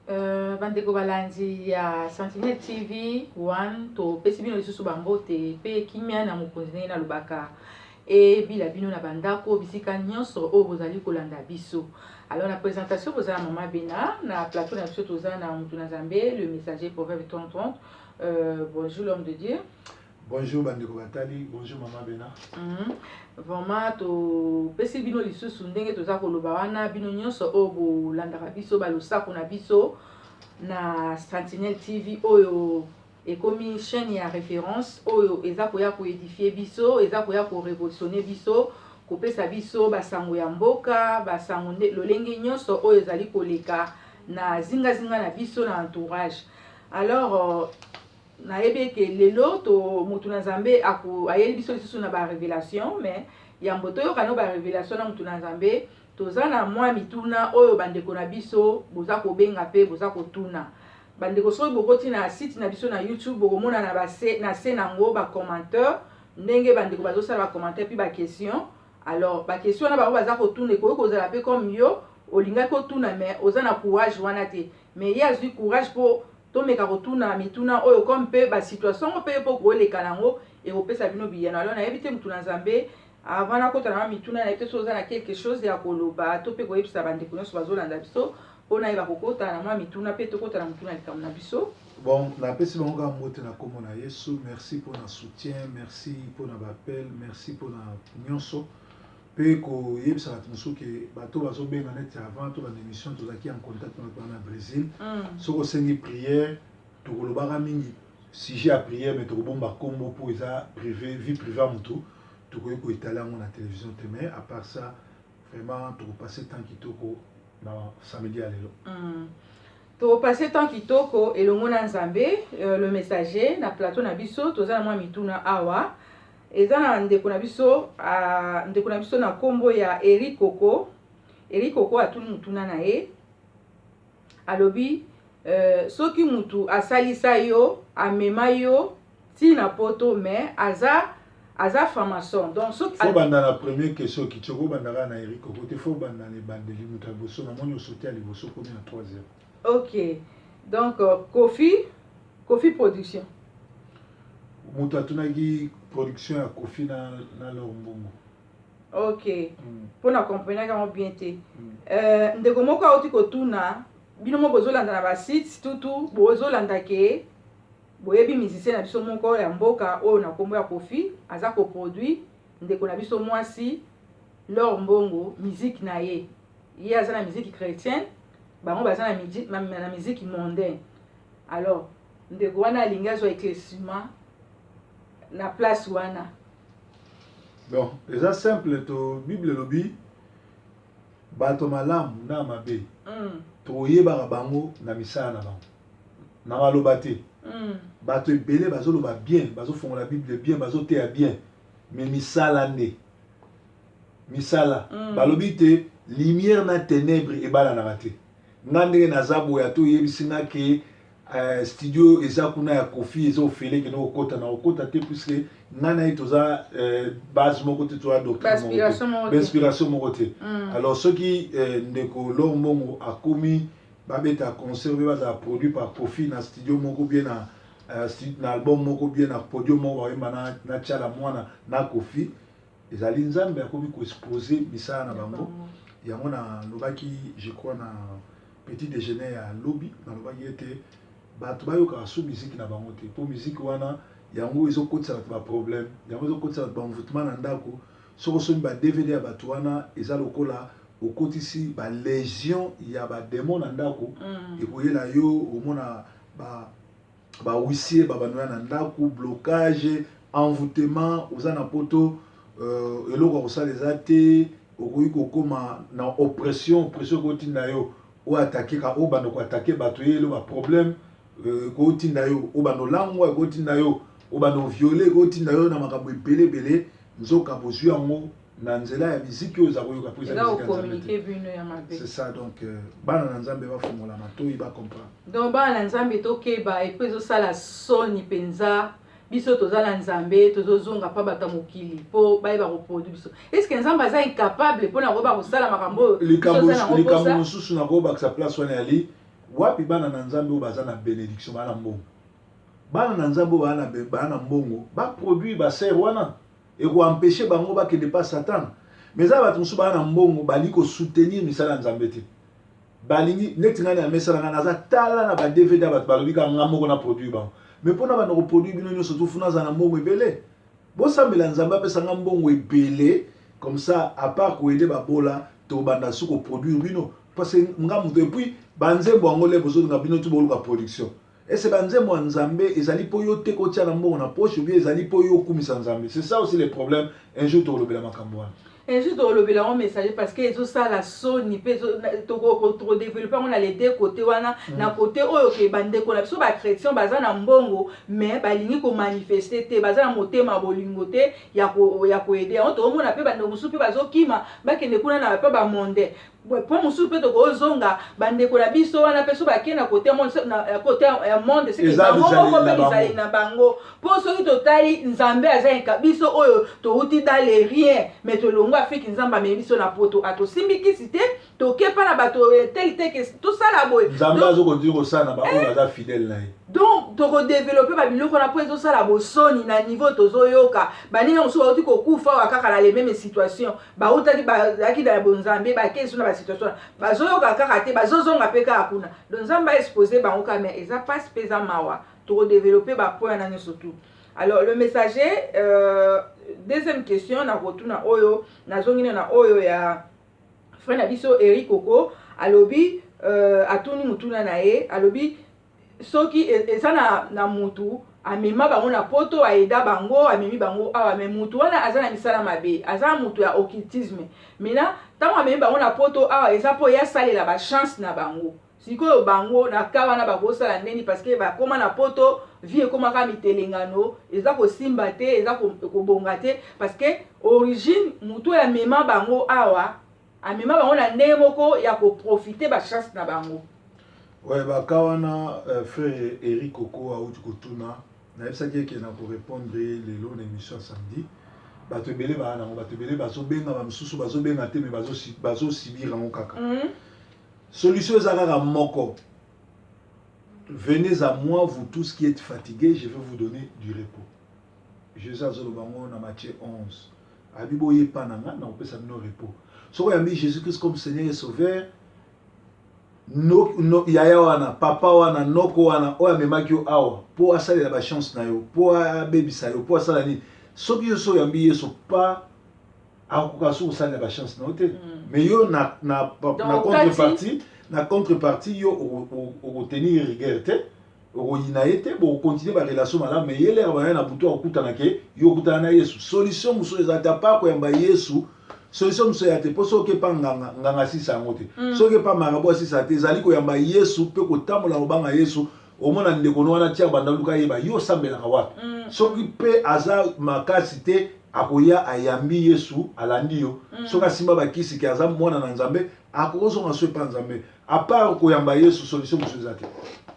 Bandeko balandi ya Sentinelle TV 1, topesi bino lisusu bambote mpe kimia na mokonzi. Ndenge nalobaka, ebila bino na bandako bisika nyonso oyo bozali kolanda biso. Alors, na présentation boza na Mama Bena. Na plateau na biso toza na mutu na Nzambe, le messager Proverbe 30. Bonjour l'homme de Dieu. Bonjour bandeko batali, bonjour Mama Bena. Vraiment topesi bino lisusu ndenge toza koloba wana, bino nyonso oyo bolandaka biso, balosako na biso na Sentinelle TV oyo ekomi chaîne ya référence oyo eza koya koédifier biso, eza koya korévolutionner biso, kopesa biso basango ya mboka, basango nde lolenge nyonso oyo ezali koleka na zingazinga na biso, na entourage. Alors nayebi eke lelo to motu na Nzambe ayeli biso lisusu na barévélation. Mais yambo toyoka no barévélation na motu na Nzambe, toza na mwa mituna oyo bandeko na biso boza kobenga mpe boza kotuna. Bandeko, soki bokoti na site na biso na YouTube, bokomona na base na se nango bacommentaire, ndenge bandeko bazosala bacommentaire mpe baquestion. Alors baquestion wana bango baza kotuna ekoki kozala mpe comme yo olingaki otuna, mais oza na courage wana te. Mais ye azwi courage mpo tomeka kotuna mituna oyo, comme mpe basituation ngo mpe mpo koleka nango ekopesa bino biyano. Alors nayebi te, motu na Nzambe, avant nakota na mituna, nayebi te soki oza na quelque chose ya koloba to mpe koyebisa bandeko nyonso bazolanda biso, mpo nayeba kokota na mwa mituna mpe tokota na motuna likambo na biso. Bon, napesi bango kaka mbote na nkombo na Yesu. Merci mpona soutien, merci mpona baappel, merci mpona nyonso. Mpe koyebisa bato mosusu ke bato bazobenga neti avant to banda émission, tozalaki en contact na bato wana na Brésil. Soki osengi prière, tokolobaka mingi sujet ya prière, mais tokobomba nkombo mpo eza privé, vie privée ya motu, tokoki koétaler yango na télévision te. Mais à part ça, vraiment tokopasser temps kitoko na samedi ya lelo. Tokopasser temps kitoko elongo na Nzambe. Le messager, na plateau na biso toza na mwa mituna awa. Eza na ndeko na biso, ndeko na biso na nkombo ya Eri Koko. Eri Koko atuni mutuna na ye, alobi soki mutu asalisa yo, amema yo ntina poto, mais aza franc-maçon, donc soki Faut banda na première question kitoko, obanda kaka na Eri Koko te, faut banda na ebandeli, moto ya liboso. Namoni osote ya liboso, komi na troisième. Ok, donc Kofi Production. Moto atunaki production ya Kofi na Lor Mbongo. Ok, mpona comprenaki yango bien te. Ndeko moko auti kotuna bino mo bozolanda na basite tutu, bozolanda ke boyebi musicien na biso moko ya mboka oyo na nkombo ya Kofi aza koproduire ndeko na biso mwasi Lor Mbongo musique na ye. Ye aza na musique chrétienne, bango baza na musique mondaine. Alors ndeko wana alingi azwa éclaircissement na place wana. Bon, eza simple. To Bible elobi bato malamu na mabe toyebaka bango na misala na bango, na maloba te. Bato ebele bazoloba bien, bazofongola Bible bien, bazoteya bien, mais misala nde misala. Balobi te lumière na ténèbre ebalanaka te. Nga ndenge naza boye, ata oyebisi nga ke studio eza kuna ya Kofi, eza ofele, kende kokota na kokota te, puisque nga na ye toza base moko te, toza doctrine moko te, Bainspiration moko te. Bainspiration moko te. Alors soki ndeko Lor Mbongo akomi babeta concert mpe bazala produit par Kofi na studio moko bien, na album moko bien, na podium moko bayemba na Tiala Mwana na Kofi, ezali Nzambe akomi koexposer misala na bango. Yango nalobaki, je crois na petit déjeuner ya lobi, nalobaki ete bato bayokaka su musique na bango te, mpo musique wana yango ezokotisa bato baproblème, yango ezokotisa bato baenvoûtement na ndako. Soki osombi ba DVD ya bato wana, eza lokola okotisi balégion ya badémon na ndako. Ekoyela yo, omona ba bahuissier babando ya na ndako, blocage, envoûtement. Oza na poto, eloko ya kosala eza te, okoki kokóma na oppression. Oppression ekotinda yo oyo atakeka, oyo banda koattaquer bato, ye elo baproblème. Ekotinda yo oyo banda olangwa, ekotinda yo oyo banda ovioler, ekotinda yo na makambo ebele ebele. Nzoka bozwi yango na nzela ya miziki oyo eza koyoka, po eza eza miziki ya Nzambe te. Kocommuniquer bino ya mabe. C'est ça. Donc bana na Nzambe bafungola matoi, bacomprendre. Donc bana na Nzambe, tokeba. Et puis ezosala soni mpenza, biso toza na Nzambe, tozozonga mpa bato ya mokili mpo bayeba koproduire biso. Est ce que Nzambe aza incapable mpona koyeba kosala makambo oyo biso likambo oza nango likambo mposa? Mosusu nakobakisa place wana yali. Wapi bana na Nzambe oyo baza na benediction, baa na mbongo? Bana na Nzambe oyo baa na mbongo, baproduire basere wana, ekoempêche bango bakende pa Satan. Mais eza bato mosusu baa na mbongo, balingi kosoutenir misala ya Nzambe te. Balingi neti ngai na mesa na ngai, naza tala na ba DVD ya bato balobi kaka nga moko na produire bango. Mais mpona banda koproduire bino nyonso, tufuna aza na mbongo ebele. Bosambela Nzambe apesa nga mbongo ebele, comme ça, à part koaider babola, tobanda su koproduire bino, parce que nga moto. Et puis banzembo yango le bozolinga bino tu boluka production. Ese banzembo ya Nzambe ezali mpo yo te kotia na mbongo na poche, ou bien ezali mpo yo okumisa Nzambe? C'est ça aussi le problème. Un jour tokolobela makambo wana. Un jour tolobela yango, messager, parce que ezosala soni mpe tokodéveloppe yango na les deux côtés wana. Na côté oyo ke bandeko na biso bachrétien baza na mbongo, mais balingi komanifeste te, baza na motema bolingo te ya koaider yango. Tokomona mpe bandeko mosusu mpe bazokima, bakende kuna na mpe bamonde po mosusu mpe tokozonga. Bandeko na biso wana mpe so bakei na côté ya monde, bango moko mpe bizali na bango. Mpo soki totali, Nzambe aza yeka biso oyo touti dans le rien, mais tolongo Afrique, Nzambe amemi biso na Poto, atosimbi kisi te, tokepa na bato tel te ke tosala boye. Nzambe azokontinue kosala na baoyo baza fidèle na ye. Donc tokodéveloppe babiloko wana mpo ezosala bosoni na niveau tozoyoka. Baninga mosusu bauti kokufa awa kaka na les mêmes situation, bautaki, bazalaki na bonzambe, bakei so na basituation, bazoyoka kaka te, bazozonga mpe kaka kuna. Donc Nzambe aexpose bango kaka, mais eza mpasi mpe eza mawa. Tokodéveloppe bapoint wana nyonso tout. Alors le messager, deuxième question na kotuna oyo nazongi na oyo ya frère na biso Eric Koko. Alobi, atuni mutuna na ye, alobi soki eza na mutu amema bango na Poto, aida bango, amemi bango awa, mais mutu wana aza na misala mabe, aza mutu ya occultisme. Maintenant, ntango amemi bango na Poto awa, eza mpo ye asalela bachance na bango. Sikoyo bango na ka wana bakosala ndeni? Parce que bakóma na Poto, vie ekómaka mitelengano, eza kosimba te, eza kobonga te, parce que origine mutu oyo amema bango awa, amema bango na ndenge moko ya koprofite bachance na bango. Ouais, baka wana, frère Eric Koko auti kotuna, nayebisaki eke na korépondre lelo na émission ya samedi. Bato ebele baa nango, bato ebele bazobenga, bamosusu bazobenga te, mais bazosibir yango kaka. Solution eza kaka moko: "Venez à moi, vous tous qui êtes fatigués, je vais vous donner du repos." Jésus azoloba yango na Matthieu 11. Abi boyepa na nga, na kopesa bino repos. Soki oyambi Jésus Christ comme Seigneur et Sauveur, no, yaya wana, papa wana, noko wana oyo amemaki yo awa mpo asalela bachance na yo, mpo abebisa yo, mpo asala nini, soki yo so oyambi Yesu, pa akokoka so kosalela bachance na yo te. Mais yo na contrepartie, yo okotenir rigueur te, okoyina ye te, bokocontinue barelation malamu. Mais ye lere baya na butu, akokutana ke yo okutana na Yesu. Solution mosusu eza te à part koyamba Yesu. Solution mosusu eya te, mpo soki epa nganga, nganga asisa yango te. Soki epa marabout, asisa te. Ezali koyamba Yesu mpe kotambola kobanga Yesu. Omona ndeko no wana tia banda luka yeba yo osambelaka wapi. Soki mpe aza makasi te, akoya, ayambi Yesu, alandi yo. Soki asimba bakisi ke aza mwana na Nzambe, akokozonga so epa Nzambe. À part koyamba Yesu, solution mosusu eza te.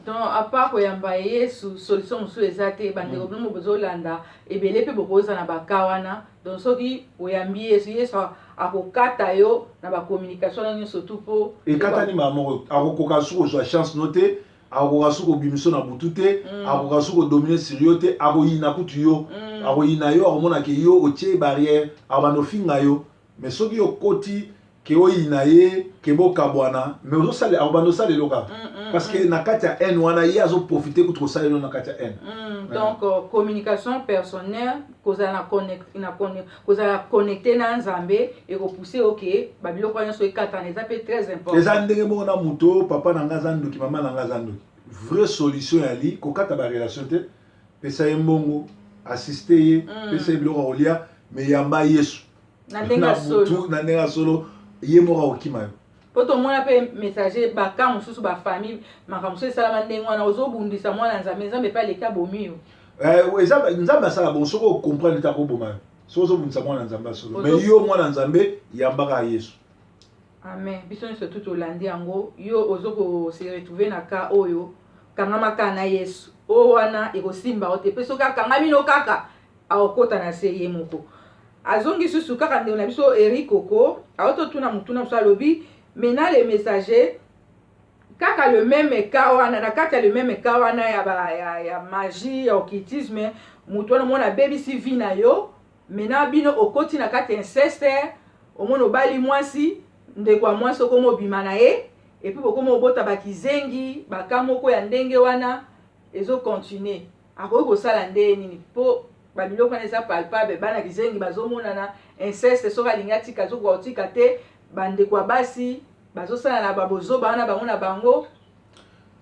Donc à part koyamba Yesu, solution mosusu eza te. Bandeko, bino bozolanda ebele mpe bokoza na baka wana. Donc soki oyambi Yesu, Yesu akokata yo na bacommunication na nyonso tu mpo Ekatani mbala moko. Akokoka su kozwa chance no te, akokoka su kobimiso na butu te, akokoka su kodomine sur yo te. Akoyina kutu yo, akoyina yo, akomona ke yo otie barrière, akobanda ofinga yo. Mais soki okoti ke oyina ye, ke bokabwana, mais ozosala, akobanda osala elo kaka, parce que na kati ya haine wana, ye azoprofite kutu kosala elo na kati ya haine. Donc communication personnelle, kozala connecté na Nzambe ekopousse oke babiloko wana nyonso ekatana. Eza mpe très important. Eza ndenge moko na moto: papa na nga aza ndoki, mama na nga aza ndoki. Vraie solution yali kokata barelation te. Pesa ye mbongo, assiste ye, pesa ye biloko ya kolia, mais yamba Yesu. Na ndenge ya solo. Na ndenge ya solo, ye moko akokima yo. Mpo tomona mpe, messager, baka mosusu, bafamille, makambo mosusu esalama ndenge wana. Ozobundisa mwana Nzambe, Nzambe mpe aleki abomi yo. Eza Nzambe asala bon. Soki ocomprendre te, akoboma yo soki ozobundisa mwana Nzambe ya solo. Mais yo mwana Nzambe, yambaka Yesu. Amen. Biso nyonso tu tolandi yango. Yo ozo kose retrouve na ka oyo, kangama kaka na Yesu. Oyo wana ekosimba yo te. Mpe soki akangami no kaka, akokɔta na se ye moko. Azongi susu kaka ndeko na biso Eric Koko, aototuna motuna mosusu. Alobi: maintenant le messager, Kaka le même cas wana, na kati ya le même cas wana ya, ba, ya magie, ya occultisme, moto wana omona abebisi vie na yo. Maintenant bino okoti na kati ya inceste, omona obali mwasi, ndeko ya mwasi okoma obima na ye, et puis bokoma obota bakizengi baka moko ya ndenge wana ezocontinue. Akoki kosala ndenge nini? Mpo babiloko wana eza palpable, bana kizengi bazomonana, inceste, soki alingi atika, azokoka kotika te, bandeko ya basi bazosala na babozoba wana bango na bango.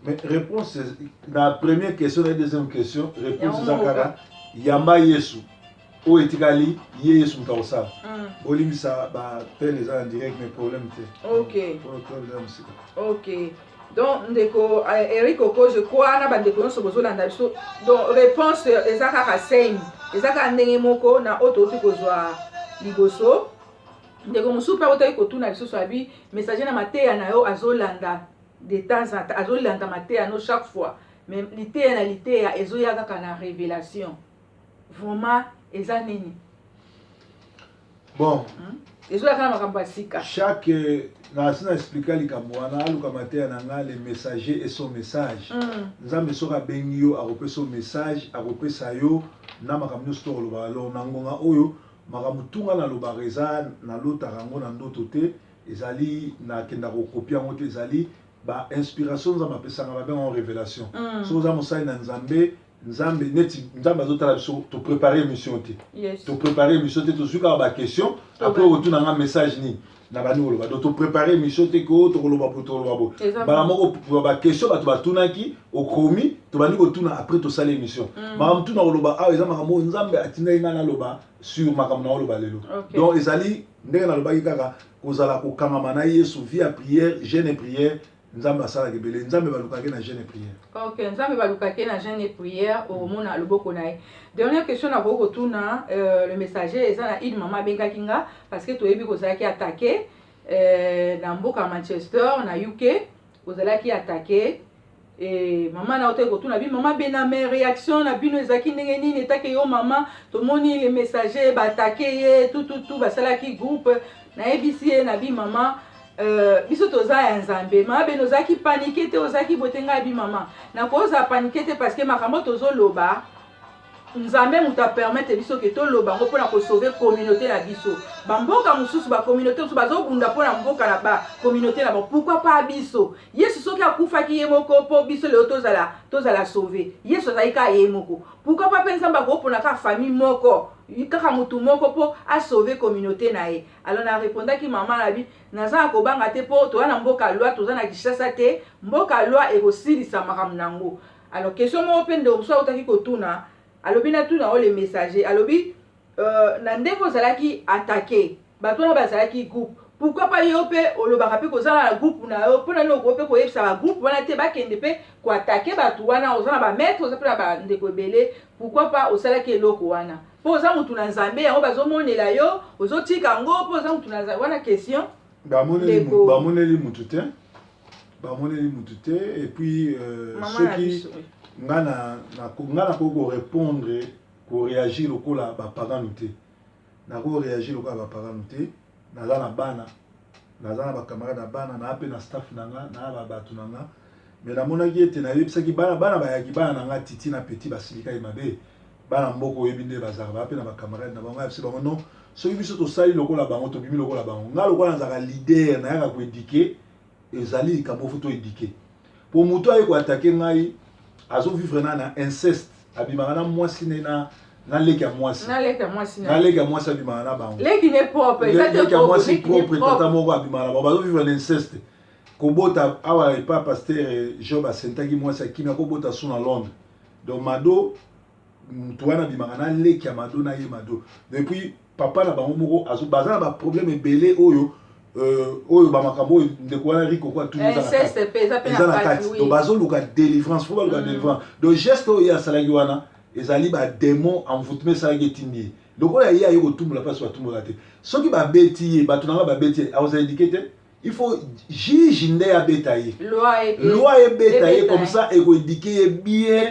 Mais réponse na première question na deuxième question, réponse eza kaka yamba Yesu. Oyo etikali ye, Yesu moto akosala. Bolimbisa, bapele eza na direct, mais problème te. Eza mosika. Ok, donc ndeko Eric Oko, je crois na bandeko nyonso bozolanda biso, donc réponse eza kaka same, eza kaka ndenge moko na oyo touti kozwa liboso. Ndeko mosusu mpe akotaki kotuna lisusu, abi messager na mateya na yo azolanda de temps en temps, azolanda mateya no chaque fois, mais liteya na liteya ezoya kaka na révélation. Vraiment eza nini? Bon. Ezoya kaka na makambo ya sika. Chaque nasi na explika likambo wana, aluka mateya na nga, Le messager et son message. Nzambe soki abengi yo, akopesa yo message, akopesa yo na makambo nyonso to kolobaka. Alors na ngonga oyo, makambo tunga nalobaka eza nalotaka yango na ndoto te, ezali nakenda kokopia yango te, ezali bainspiration Nzambe apesanga, babenga yango révélation. Soki oza mosali na Nzambe, Nzambe neti Nzambe azotala biso, toprépare émission te. Toprépare émission te, tozwi kaka baquestion, après otuna nga message nini na bandi koloba. Donc toprépare émission te ko tokoloba bo, tokoloba bo. Mbala moko baquestion bato batunaki, okomi, tobandi kotuna, après tosali émission. Makambo tuna koloba awa eza makambo oyo Nzambe atindaki ngai naloba sur makambo na oloba lelo. Donc ezali ndenge nalobaki, kaka kozala kokangama na Yesu, vie ya prière, jeûne et prière. Nzambe asalaka ebele, Nzambe balukaki na jeûne et prière. Ok, Nzambe balukaki na jeûne et prière, okomona loboko na ye. Dernière question nakoki kotuna le messager, eza na une mama abengaki nga, parce que toyebi kozalaki attaqué na mboka Manchester na UK, ozalaki attaqué e mama na otaki kotuna bi mama Bename, réaction na bino ezalaki ndenge nini etake yo mama tomoni le messager baattaquer ye tututu, basalaki groupe? Nayebisi ye na bi mama, biso toza ya Nzambe. Mama Bene, ozalaki paniqué te? Ozalaki boye te? Ngai bi mama, nakozala paniqué te, parce que makambo tozoloba, Nzambe moto apermettre biso ke toloba yango mpona kosauver communauté na biso. Bamboka mosusu, bacommunauté mosusu bazobunda mpona mboka na bacommunauté na bango, pourquoi pas biso? Yesu soki akufaki ye moko mpo biso lelo tozala sauvé, Yesu azalaki kaka ye moko, pourquoi pas mpe Nzambe akopona kaka famille moko, kaka motu moko mpo asauve communauté na ye? Alors na répondaki mama na bi naza na kobanga te, mpo toza na mboka loi, toza na Kinshasa te, mboka loi ekosilisa makambo nango. Alors question moko mpe ndeko mosusu autaki kotuna, alobi natuna o le messager, alobi na ndenge ozalaki attaqué, bato wana bazalaki groupe, pourquoi pas yo mpe olobaka mpe kozala na groupe na yo? Mpona nini okoki mpe koyebisa bagroupe wana te bakende mpe koattaquer bato wana? Oza na bamaître, oza mpe na bandeko ebele, pourquoi pas osalaki eloko wana? Mpo oza motu na Nzambe, yango bazomonela yo, ozotika yango mpo oza motu na Nzambe. Wana question. Bamoneli mutu te, bamoneli mutu te. Et puis soki nga nakoki korépondre, koréagir lokola bapagano te, nakoréagir lokola bapagano te. Naza na bana, naza na bacamarade ya bana, naa mpe na staff na nga, naa bato na nga. Mais namonaki ete nayebisaki bana, bana bayaki, bana na nga Titi na Petit, basilikaki mabe. Bana mboka, oyebi nde bazalaka, baa mpe na bacamarade na bango. Ayebisi bango: non, soki biso tosali lokola bango, tobimi lokola bango. Nga lokola nazalaka leader, nayaka koéduquer, ezali likambo faut toéduquer. Po moto aye koattaquer ngai, azovivre na inceste, abimaka na mwasi ne na leki ya mwasi. Na leki ya mwasi. Na leki ya mwasi abimaka na bango. Leki ne propre, eza te. Leki ya mwasi propre, tata moko abimaka na bango, bazovivre na inceste. Kobota awa epa pasteur Job, asentaki mwasi akimi, akobota su na Londres. Donc Mado, motu wana abimaka na leki ya Mado na ye Mado. Depuis papa na bango moko baza na baproblème ebele oyo oyo bamakambo oyo ndeko wana Rikoko atuni eza na kati. Donc bazoluka délivrance, faut baluka délivrance. Donc geste oyo ye asalaki wana ezali badémon, envoûtement esalaki, etindi ye. Lokola ye aye kotumbola place batumbolaka te, soki babeti ye, bato nanga babeti ye, akozala éduqué te. Il faut juge nde abeta ye, loi ebeta ye, comme ça ekoéduquer ye bien,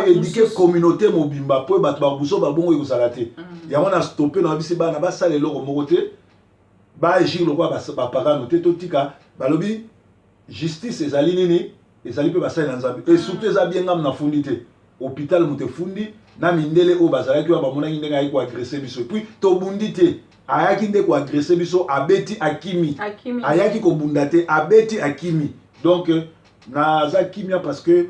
éduquer communauté mobimba, po bato babuso babongo ekozala te. Yango na stoppe na bisi bana basala eloko moko te, baagir lokola bapagano te. Totika, balobi Justice ezali nini? Ezali mpe basali na Nzambe. Et surtout eza bien ngam nafundi te. Hôpital moto efundi na mindele oyo bazalaki wana, bamonaki ndenge ayaki koagresser biso. Et puis tobundi te, ayaki nde koagresser biso, abeti, akimi. Akimi. Ayaki kobunda te, abeti, akimi. Donc naza kimia parce que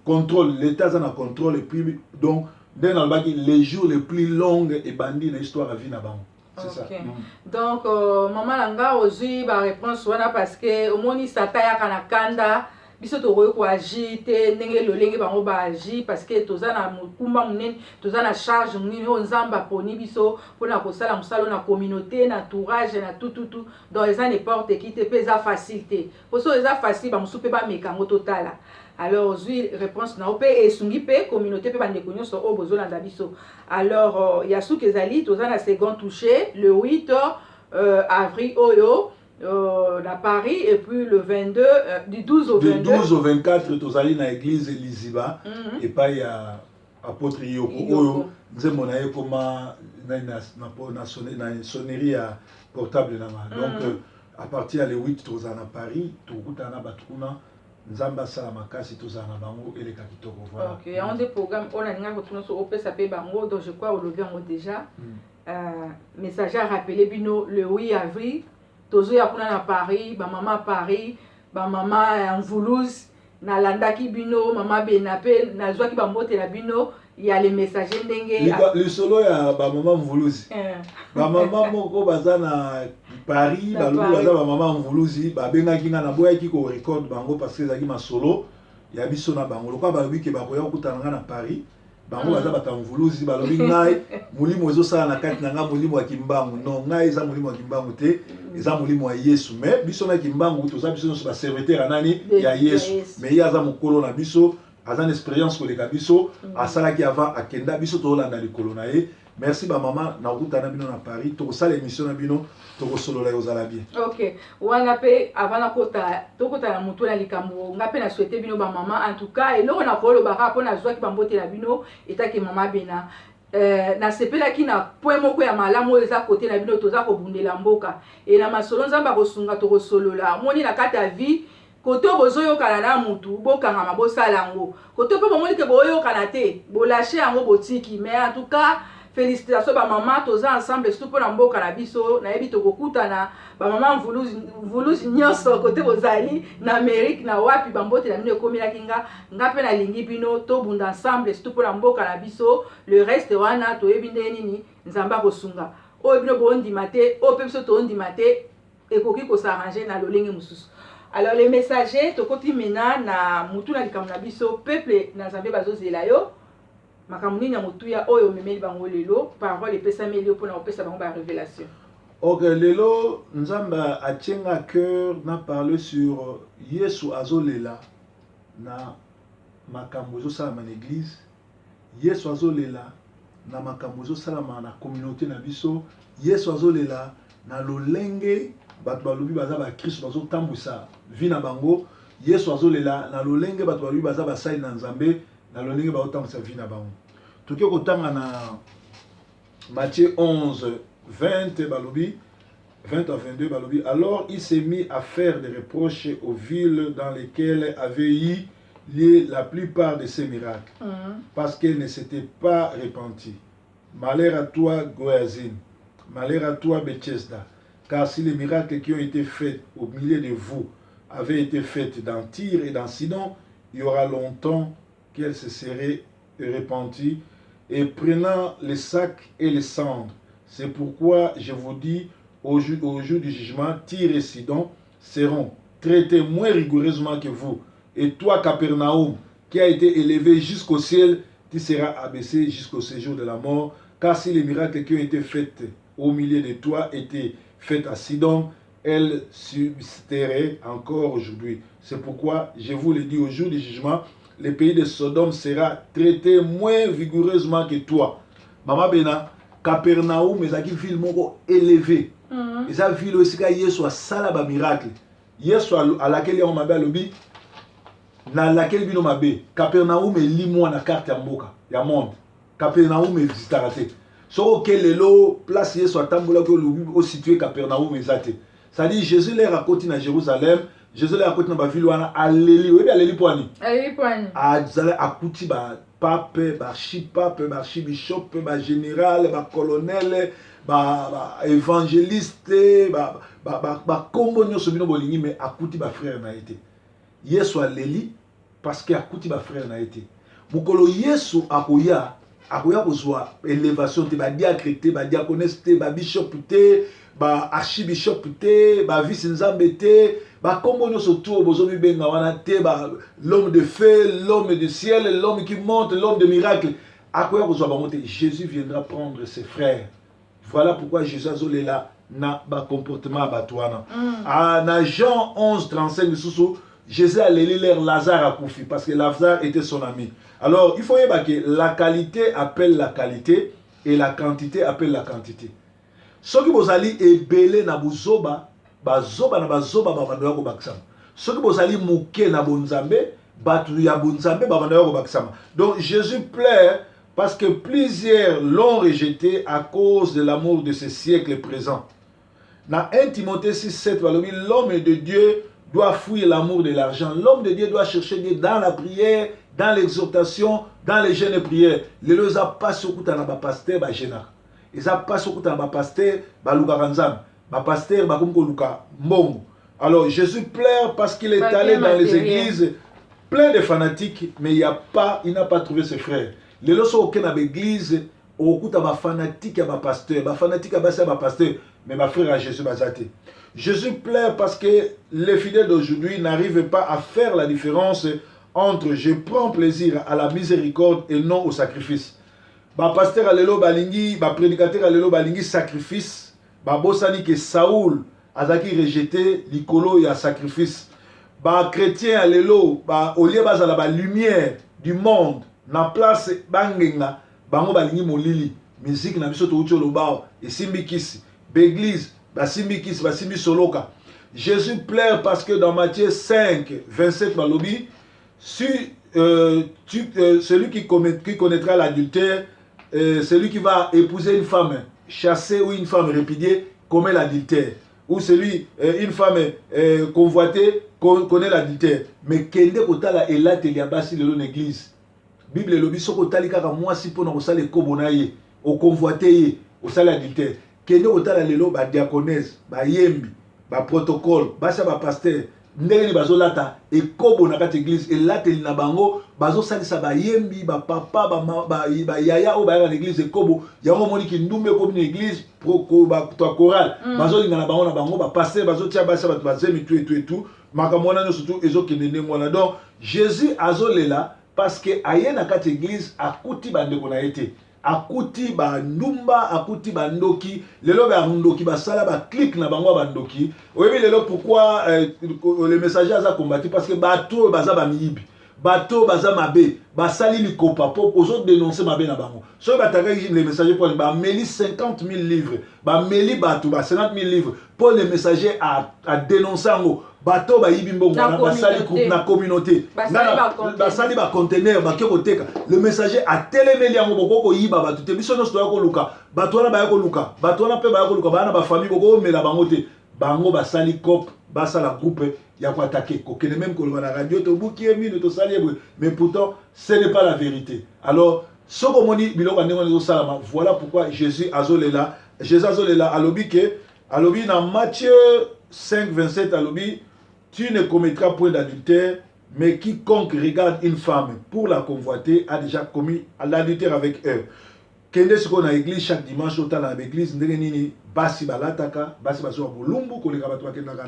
contrôle, l'État aza na contrôle. Et puis donc ndenge nalobaki, les jours les plus longues ebandi na histoire ya vie na bango, c'est ça. Donc mama na nga, ozwi baréponse wana parce que omoni Satan yaka na kanda. Biso tokoki koagir te ndenge lolenge bango baagir parce que toza na mokumba monene, toza na charge monene oyo Nzambe aponi biso mpona kosala mosala oyo na communauté, na entourage, na tututu. Donc eza n'importe qui te, mpe eza facile te. Po so eza facile, bamosusu mpe bameka yango, totala. Alors ozwi réponse na yo mpe esungi mpe communauté mpe bandeko nyonso oyo bozolanda biso. Alors ya suki ezali, toza na second touché le 8 avril oyo na Paris et puis le 22, du 12 au Du 22. 12 au 24, tozali na église Liziba, epai ya apôtre Yoko. Yoko. Oyo nzembo na ye ekoma na sonnerie ya portable na nga. Donc à partir ya le 8, tozala na Paris, tokokutana na bato kuna. Nzambe asala makasi, tozala na bango, eleka kitoko, voilà. Ok, yango nde programme oyo nalingaki kotuna so opesa mpe bango. Donc je crois olobi yango déjà. Messager a rappelé bino, le 8 avril tozoya kuna na Paris. Bamama Paris, bamama ya Mvuluzi, nalandaki bino, mama Bena mpe nazwaki bambote na bino ya le Messager ndenge Lisolo ya bamama Mvuluzi, bamama moko baza na Paris, Na balobi Paris. Baza bamama Mvuluzi, babengaki nga, naboyaki korecord bango parce que ezalaki masolo ya biso na bango. Lokola balobi ke bakoya kokutana nga na Paris, bango baza bato ya Mvuluzi, balobi ngai molimo ezosala na kati na ngai molimo ya Kimbangu. Non, ngai eza molimo ya Kimbangu te, eza molimo ya Yesu. Mais biso na Kimbangu toza biso nyonso baserviteur ya nani? Ya Ya Yesu. Yesu. Mais ye aza mokolo na biso, aza na expérience koleka biso, asalaki avant, akenda, biso tozolanda likolo na ye. Merci bamama, nakutana bino na Paris, tokosala émission na bino, tokosolola, ekozala bien. Ok, wana mpe avant nakota, tokota na motu na likambo, nga mpe na souhaite bino bamama. En tout cas eloko na koloba kaka mpo nazwaki bambote na bino etaki mama Bena, nasepelaki na point moko ya malamu oyo eza kote na bino. Toza kobundela mboka e na masolo, Nzambe akosunga, tokosolola. Omoni na kati ya vie, kote oyo bozoyokana na mutu, bokangama, bosala yango. Kote mpe bomoni ke boyokana te, bolâcher yango, botiki. Mais en tout cas félicitation bamama, toza ensemble surtout mpona mboka na biso. Nayebi tokokutana, bamama Mvuluzi nyonso kote bozali na Amérique, na wapi, bambote na bino ekomelaki nga. Nga mpe nalingi bino, tobunda ensemble surtout mpona mboka na biso. Le reste wana toyebi ndenge nini Nzambe akosunga. Oyo bino boondima te, oyo mpe biso toondima te, ekoki kos'arranger na lolenge mosusu. Alors le Messager, tokoti mena na mutu na likambo na biso. Peuple na Nzambe bazozela yo. Makambo nini ya motuya oyo omemeli bango lelo? Parole epesameli yo mpona kopesa bango barévélation. Ok, lelo Nzambe atie nga cœur na parler sur Yesu azolela na makambo ezosalama na église, Yesu azolela na makambo ezosalama na communauté na biso, Yesu azolela na lolenge bato balobi baza bakristo bazotambwisa vie na bango, Yesu azolela na lolenge bato balobi baza basali na Nzambe, na lolenge bazotambwisa vie na bango. Tokoki kotanga na Matthieu 11 20, balobi 20 à 22, balobi: alors il s'est mis à faire des reproches aux villes dans lesquelles avaient eu lieu la plupart de ces miracles, parce qu'elles ne s'étaient pas repenties. Malheur à toi, Chorazin! Malheur à toi, Bethsaida! Car si les miracles qui ont été faits au milieu de vous avaient été faits dans Tyr et dans Sidon, il y aura longtemps qu'elles se seraient repenties et prenant les sacs et les cendres. C'est pourquoi je vous dis, au jour du jugement, Tyr et Sidon seront traités moins rigoureusement que vous. Et toi, Capernaum, qui a été élevé jusqu'au ciel, tu seras abaissé jusqu'au séjour de la mort. Car si les miracles qui ont été faits au milieu de toi étaient faits à Sidon, elle subsisterait encore aujourd'hui. C'est pourquoi je vous le dis, au jour du jugement, le pays de Sodome sera traité moins vigoureusement que toi. Mama Bena, Capernaum ezalaki ville moko élevée. Eza ville oyo esika Yesu asala bamiracle. Yesu alakeli yango mabe, alobi: nalakeli bino mabe. Capernaum elimwa na carte ya mboka ya monde. Capernaum existaka te. Soki oke lelo place Yesu atambolaki, olobi ositue Capernaum, eza te. C'est-à-dire, Jésus lere akoti na Jérusalem, Jésus leki akoti na bavile wana, aleli. Oyebi aleli mpo ani? Azali akuti bapape, baarchipape, baarchibishop, bagénéral, bacolonel, baévangéliste, bakombo nyonso bino bolingi, mais akuti bafrère na ye te. Yesu aleli parce que akuti bafrère na ye te. Mokolo Yesu akoya, akoya kozwa élévation te, badiacre te, badiaconesse te, babishop te, baarchibishop te, bavice nzambe te, bakombo nyonso tu oyo bozomibenga wana te, l'homme de feu, l'homme du ciel, l'homme qui monte, l'homme de miracle, akoya kozwa bango te. Jésus viendra prendre ses frères. Voilà pourquoi Jésus azolela na bacomportement ya bato wana. Ah, na Jean 11 35 lisusu, Jésus aleli l'heure Lazare akufi, parce que Lazare était son ami. Alors il faut yeba que la qualité appelle la qualité et la quantité appelle la quantité. Soki bozali ebele na bozoba, bazoba na bazoba babanda ya kobakisama. Soki bozali moke na bonzambe, bato ya bonzambe babanda ya kobakisama. Donc Jésus pleure parce que plusieurs l'ont rejeté à cause de l'amour de ce siècle présent. Na 1 Timothée 6 7 balobi: l'homme de Dieu doit fuir l'amour de l'argent. L'homme de Dieu doit chercher Dieu dans la prière, dans l'exhortation, dans les jeûnes et prières. Lelo eza mpasi okutana na bapasteur bajeûnaka, eza mpasi okutana na bapasteur balukaka Nzambe. Bapasteur bakomi koluka mbongo. Alors Jésus pleure parce qu'il est allé dans les églises plein de fanatiques, mais il y a pas il n'a pas trouvé ses frères. Lelo soki okende na baeglise, okokuta bafanatique ya bapasteur, bafanatique ya basi ya bapasteur, mais bafrère ya Jésus baza te. Jésus pleure parce que les fidèles d'aujourd'hui n'arrivent pas à faire la différence entre je prends plaisir à la miséricorde et non au sacrifice. Bapasteur ya lelo balingi, baprédicateur ya lelo balingi sacrifice. Babosani ke Saoul azalaki rejeté likolo ya sacrifice. Bachrétien ya lelo ba, au lieu bazala balumière du monde, na place bangenga, bango balingi molili. Musique na biso touti oloba awa esimbi kisi, baeglise basimbi kisi, basimbi soloka. Jésus pleure parce que dans Matthieu 5 27 balobi: si celui qui connaîtra l'adultère, celui qui va épouser une femme chassée ou une femme répudiée commet l'adultère, ou celui une femme convoitée connaît l'adultère. Mais kende kotala elateli ya basi lelo na église. Bible elobi soki otali kaka mwasi mpona kosala ekobo na ye, oconvoite ye, osali adultère. Kende kotala lelo badiaconesse, bayembi, baprotocole, basi ya bapasteur, ndenge nini bazolata ekobo na kati église. Elateli na bango bazosalisa bayembi, bapapa, bayaya oyo bayaka na église ekobo. Yango omoni kindumba ekomi na église, to chorale bazolinga na bango na bango, bapasteur bazotia basi ya bato bazemi, tu etu etu, makambo wana nyonso tu ezokende ndenge wana. Donc Jésus azolela parce que aye na kati église, akuti bandeko na ye te, akuti bandumba, akuti bandoki. Lelo bandoki basala baclique na bango ya bandoki. Oyebi lelo pourquoi le messager aza combattu? Parce que bato oyo baza bamiyibi, bato oyo baza mabe, basali likopa mpo ozodénonce mabe na bango. Soki batakaki le messager mpo bameli 50 000 livres, bameli bato ba 50 000 livres mpo le messager adénonce yango, bato bayibi mbongo wana, basali groupe na communauté, basali baconteneur, bake koteka. Le messager atelemeli yango. Bokoki koyiba bato te. Biso nyonso toya koluka bato wana, baya koluka bato wana mpe baya koluka baya na bafamille, bokokomela bango te. Bango basali cope, basala groupe ya koattaquer, kokende même koloba na radio: tobuki ye mino, tosali ye boye. Mais pourtant ce n'est pas la vérité. Alors soki omoni biloko ya ndenge wana ezosalama, voilà pourquoi Jésus azolela. Jésus azolela, alobi ke, alobi na Matthieu 5 27, alobi: tu ne commettras point d'adultère, mais quiconque regarde une femme pour la convoiter a déjà commis l'adultère avec elle. Kende sikoyo na église chaque dimanche, otala na baeglise ndenge nini basi balataka. Basi bazwa bolumbu koleka bato bakendaka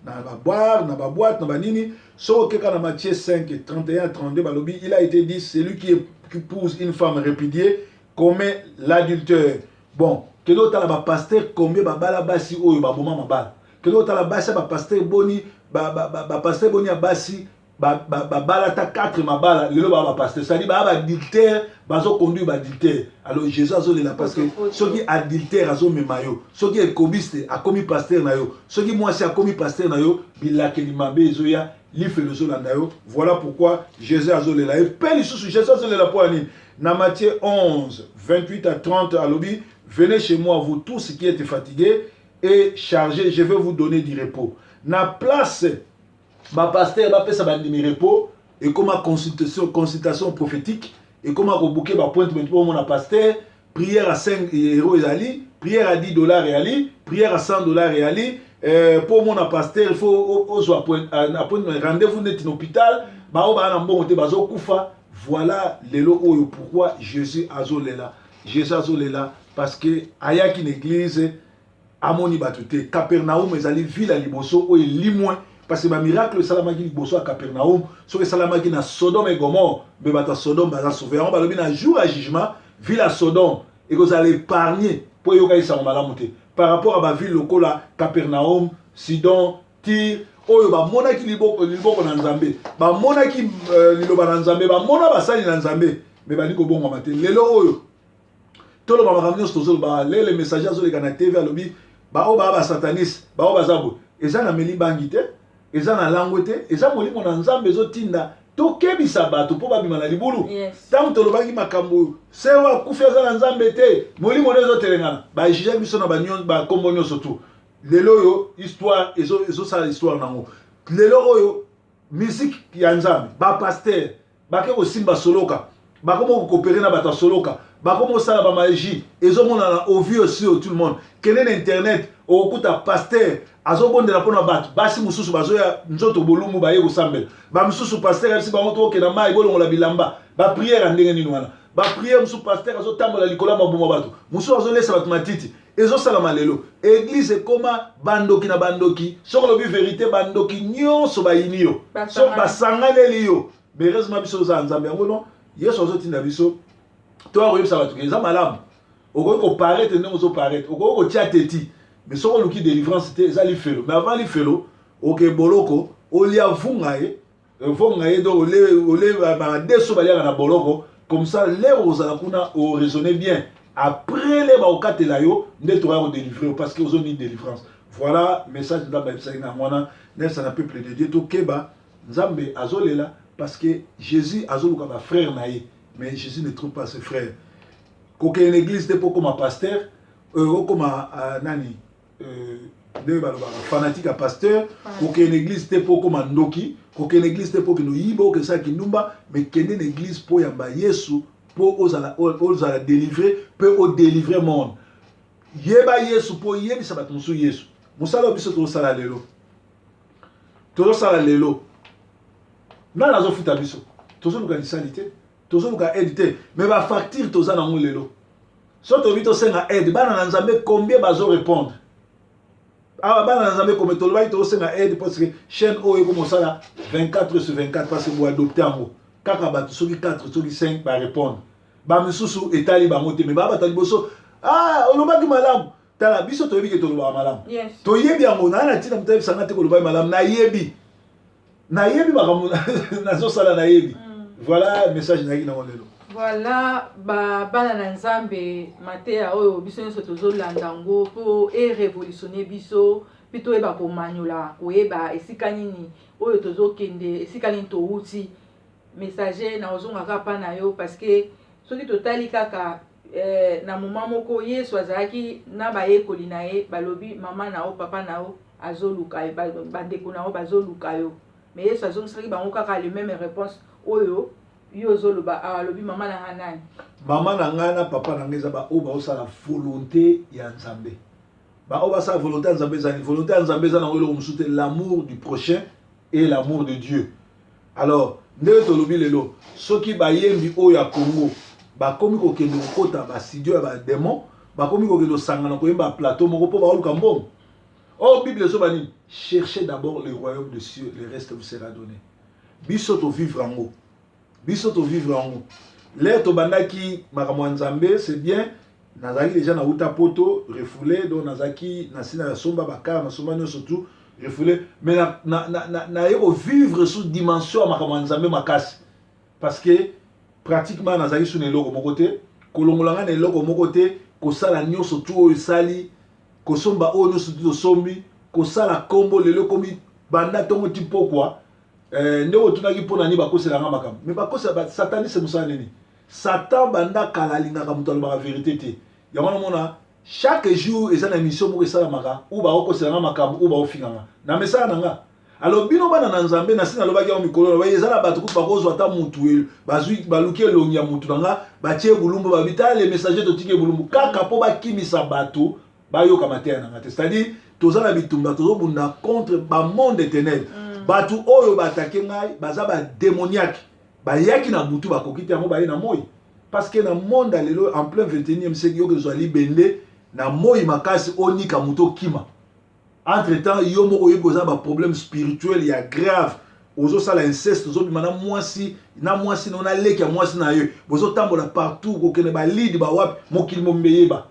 na baboire, na baboîte, na banini. Soki okeka na Matthieu 5 31 32, balobi: il a été dit, celui qui épouse une femme répudiée commet l'adultère. Bon, kende otala bapasteur combien babala basi oyo baboma mabala. Kende otala basi ya bapasteur boni, bapasteur boni ya basi babala ata 4 mabala, lelo baa bapasteur, c'est-à-dire baa baadultère, bazoconduire baadultère. Alors Jésus azolela parce que soki adultère azomema yo, soki ekobiste akomi pasteur na yo, soki mwasi akomi pasteur na yo, bilakeli mabe ezoya, lifelo ezolanda yo. Voilà pourquoi Jésus azolela ye. Mpe lisusu Jésus azolela mpo ya nini? Na Matthieu 11 28 à 30, alobi: venez chez moi, vous tous qui êtes fatigués et chargés, je vais vous donner du repos. Na place Bapasteur bapesa bandimi repos, ekoma consultation, consultation prophétique, ekoma kobooker baappointment mpo omona pasteur. Prière à 5 € ezali, prière à 10 $ ezali, prière à 100 $ ezali. Mpo omona pasteur, il faut ozwa appointment, rendez-vous neti na hôpital. Bao baa na mbongo te, bazokufa. Voilà lelo oyo pourquoi Jésus azolela. Jésus azolela parce que ayaki na église, amoni bato te. Capernaum ezali ville ya liboso oyo elimwe, parce que bamiracle esalamaki liboso ya Capernaum, soki esalamaki na Sodome et Gomorrhe, mpe bato ya Sodome baza sauvé. Yango balobi na jour ya jugement, ville ya Sodome ekozala épargne mpo eyokaki sango malamu te, par rapport à baville lokola Capernaum, Sidon, Tyr, oyo bamonaki liboko na Nzambe, bamonaki liloba na Nzambe, bamona basali na Nzambe, me balingi kobongwama te. Lelo oyo toloba makambo nyonso tozoloba, lele messager azoleka na TV, alobi baoyo baa basataniste, baoyo baza boye. Eza na meli bangi te, eza na langwe te, eza molimo na Nzambe ezotinda tokebisa bato mpo babima na libulu. Ntango tolobaki makambo oyo, sero akufi, aza na Nzambe te, molimo nde ezotelengana, bajugeaki biso na bakombo nyonso tu. Lelo oyo histoire ezosala histoire nango. Lelo oyo musique ya Nzambe, bapasteur bake kosimba soloka, bakoma kocoopérer na bato ya soloka, bakoma kosala bamagie. Ezomonana au vu aussi tout le monde. Kende na internet, okokuta pasteur azobondela mpona bato. Basi mosusu bazoya nzoto bolumbu, baye kosambela. Bamisusu, pasteur ayebisi bango: "Tokokenda mai, bolongola bilamba." Baprière ya ndenge nini wana? Baprière mosusu, pasteur azotambola likolo ya mabuma bato, mosusu azolesa bato matiti. Ezosalama lelo. Église ekoma bandoki na bandoki. Soki olobi vérité, bandoki nyonso bayini yo, so basanganeli yo. Mais heureusement biso oza Nzambe. Yango non, Yesu azotinda biso toya koyebisa bato ke eza malamu. Okoki koparaître ndenge ozoparaître, okoki kotia teti, mais soki oluki délivrance te, eza lifelo. Mais avant lifelo, oke boloko, olia vunga ye, vonga ye, donc ole badeso baliaka na boloko. Comme ça, l'heure ozala kuna, oraisonne bien. Après le baokatela yo nde tokoya kodélivrer yo, parce que ozoni délivrance. Voilà message Nzambe ayebisaki na yango wana. Nayebisa na peuple de Dieu: tokeba, Nzambe azolela parce que Jésus azoluka bafrère na ye, mais Jésus ne trouve pas ses frères. Kokende na église te mpo okoma pasteur, okoma nani, ndenge balobaka, fanatique ya pasteur. Kokende na église te mpo okoma ndoki. Kokende na église te mpo okende oyiba, okesala kindumba. Mais kende na église mpo oyamba Yesu, mpo ozala délivré mpe odélivre monde. Yeba Yesu mpo oyebisa bato mosusu Yesu. Mosala oyo biso tozosala lelo, tozosala lelo, nani azofuta biso? Tozoluka lisali te, tozoluka aide te, mais bafacture toza nango lelo. So toyebi, tosenga aide, bana na Nzambe combien bazorépondre awa? Bana na Nzambe combien? Tolobaki tozosenga aide parce que chaîne oyo ekoma osala 24 sur 24, parce que boadopte yango kaka. Bato soki 4, soki 5 barépondre, bamisusu etali bango te. Mais baa bato ya liboso: "Ah, olobaki malamu." Tala, biso toyebi ke tolobaka malamu. Toyebi yango. Naa na ntina moto ayebisanga te kolobaki malamu. Nayebi, nayebi makambo nazosala, nayebi. Voilà message nayaki nango lelo. Voilà, bana na Nzambe, mateya oyo biso nyonso tozolanda yango mpo erévolutionne biso, mpe toyeba komanyola, koyeba esika nini oyo tozokende, esika nini towuti. Messager, na ozongaka mpa na yo, parce que soki totali kaka na moment moko, Yesu azalaki na bayekoli na ye, balobi: "Mama na yo, papa na yo azoluka yo, bandeko na yo bazoluka yo." Mais Yesu azongisaki bango kaka le même réponse oyo yo ozoloba awa. Alobi: "Mama na nga nani?" Mama na ngai na papa na ngai eza baoyo baosala volonté ya Nzambe. Baoyo basala volonté ya Nzambe. Ezali volonté ya Nzambe, eza nango eloko mosusu te: l'amour du prochain et l'amour de Dieu. Alors ndenge tolobi lelo, soki bayembi oyo ya Congo bakomi kokende kokota bastudio ya badémon, bakomi kokende kosangana koyemba plateau moko mpo baoluka mbongo, or Bible ezoba nini? "Cherchez d'abord le royaume de cieux, le reste vous sera donné." Biso tovivre yango, biso tovivre yango. L'heure tobandaki makambo ya Nzambe, c'est bien, nazalaki déjà nauta Poto, refoulé. Donc nazalaki na nsina ya somba bakar, nasomba nyonso tout, refoulé. Mais naye kovivre sous dimension ya makambo ya Nzambe makasi, parce que pratiquement nazalaki su na eloko moko te. Kolongola ngai na eloko moko te, kosala nyonso tu oyo esali, kosomba oyo nyonso tu tosombi, kosala kombo lelo ekomi banda ntongo ti pokwa. Ndenge otunaki mpo na nini bakoselanga makambo, mais bakosela sataniste. Mosala nini? Satan banda kala alingaka moto alobaka vérité te. Yango namona chaque jour eza na émission moko esalamaka ou baokoselanga makambo ou baofinganga na mesala na nga. Alors bino bana na Nzambe, nasi nalobaki yango mikolo na eza na bato kutu bakozwa ata mutu, bazwi, baluki elongi ya mutu na nga, batie bulumbu, babi tala le messager, totiki bulumbu kaka mpo bakimisa bato bayoka mateya na nga te. C'est-à-dire toza na bitumba, tozobunda contre bamonde ténèbre. Bato oyo baatake ngai baza badémoniaque, bayaki na butu, bakoki te, yango baye na moi, parce que na monde ya lelo, en plein 21e siècle, yoki ezwa libende na moi makasi, onika moto, okima. Entre temps yo moko oyebi koza baproblème spirituel ya grave, ozosala inceste, ozobima na mwasi na mwasi na leki ya mwasi na yo, bozotambola partout, kokende balidi bawapi, mokili mombe yeba,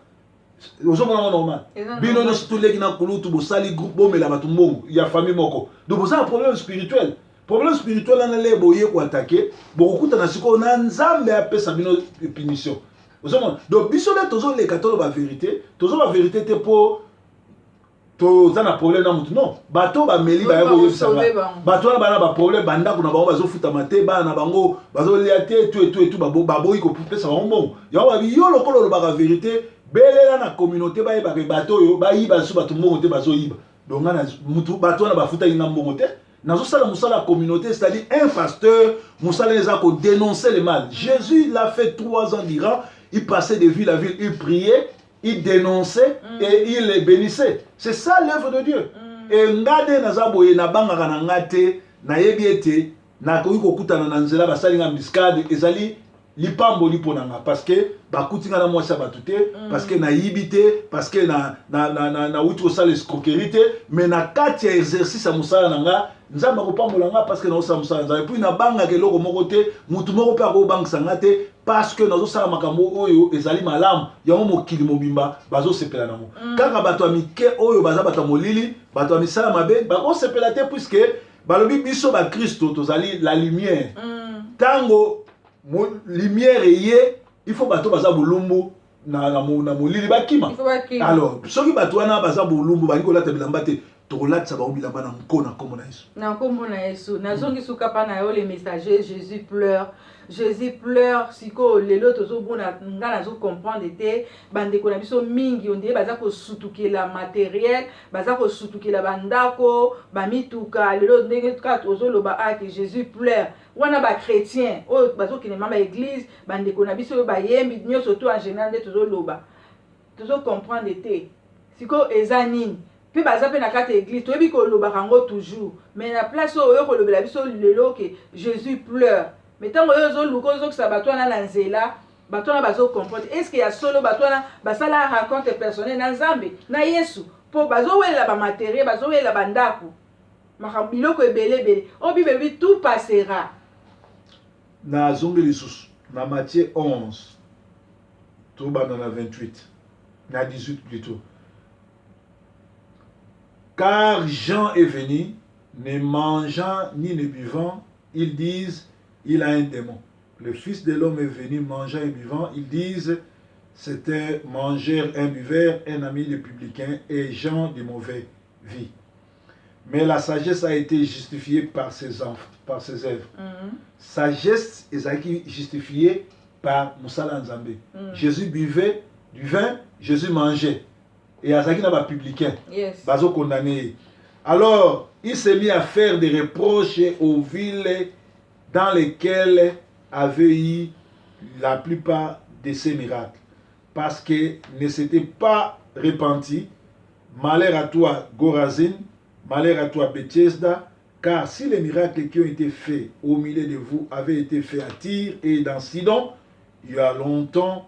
ozomona ngo normal? Bino nyonso toleki na kulutu, bosali groupe, bomela bato mbongo ya famille moko. Donc boza na problème spirituel. Problème spirituel wana le boye koatake, bokokutana sikoyo na Nzambe apesa bino punition. Ozomona? Donc biso nde tozoleka, toloba vérité, tozoloba vérité te mpo toza na problème na motu. Non, bato bameli baya koyebisa nga, bato wana bana baproblème, bandako na bango bazofutama te, bana na bango bazolia te, etu etu etu, baboyi kopesa bango mbongo. Yango babi yo lokola olobaka vérité, belela na communauté, bayebaka bato oyo bayiba lisusu bato mbongo te, bazoyiba. Donc nga mutu, bato wana bafutaki nga mbongo te, nazosala mosala ya communauté. C'est-à-dire un pasteur, mosala eza kodénoncer le mal. Jésus l'a fait 3 ans durant, il passait de ville à ville, il priait, il dénonçait et il les bénissait. C'est ça l'œuvre de Dieu. E nga nde naza boye, nabangaka na nga te. Nayebi ete nakoki kokutana na nzela, basali nga embuscade, ezali lipamboli mpo na nga, parce que bakuti nga na mwasi ya bato te, parce que nayibi te, parce que nauti kosala escroquerie te. Mais na kati ya exercice ya mosala na nga, Nzambe akopambola nga, parce que naosala mosala ya Nzambe. Et puis nabangaka eloko moko te, mutu moko mpe akobangisa nga te, parce que nazosala makambo oyo ezali malamu. Yango mokili mobimba bazosepela nango. Kaka bato ya mike oyo baza bato ya molili, bato ya misala mabe, bakosepela te, puisque balobi biso bakristo tozali la lumière. Ntango lumière eye, il faut bato baza bolumbu na molili bakima. Alors soki bato wana baza bolumbu, balingi kolata bilamba te, tokolatisa bango bilamba na nko, na nkombo na Yesu. Na nkombo na Yesu. Nazongi suka mpa na yo, le messager. Jésus pleure, Jésus pleure. Sikoyo lelo tozomona, nga nazocomprendre te, bandeko na biso mingi ondeye baza kosutukela matériel, baza kosutukela bandako, bamituka. Lelo ndenge kaka tozoloba ake Jésus pleure wana, bachrétien oyo bazokende ma baéglise, bandeko na biso oyo bayembi nyonso to en général, nde tozoloba, tozocomprendre te sikoyo eza nini. Mpe baza mpe na kati ya église, toyebi kolobaka yango toujours, mais na place oyo oyo kolobela biso lelo ke Jésus pleure, mais ntango oyo ozoluka ozokisa bato wana na nzela, bato wana bazocomprendre. Est ce que ya solo bato wana basala rencontre personnelle na Nzambe, na Yesu, mpo bazowelela bamatériel, bazowelela bandako, makambo, biloko ebele ebele oyo Bible elobi tout passera? Nazongi lisusu na Matthieu 11, tobanda na 28, na 18 plutôt. Car Jean est venu, ne mangeant ni ne buvant, ils disent: il a un démon. Le Fils de l'homme est venu mangeant et buvant, ils disent: c'est un mangeur, un buveur, un ami des publicains et gens de mauvaise vie. Mais la sagesse a été justifiée par ses œuvres. Sagesse ezalaki justifiée par mosala ya Nzambe. Jésus buvait du vin, Jésus mangeait. Et azalaki na bapublicain. Bazokondamner ye. Alors, il s'est mis à faire des reproches aux villes dans lesquelles avaient eu la plupart de ces miracles, parce que ne s'étaient pas repentis. Malheur à toi, Gorazin, malheur à toi, Bethesda, car si les miracles qui ont été faits au milieu de vous avaient été faits à Tyr et dans Sidon, il y a longtemps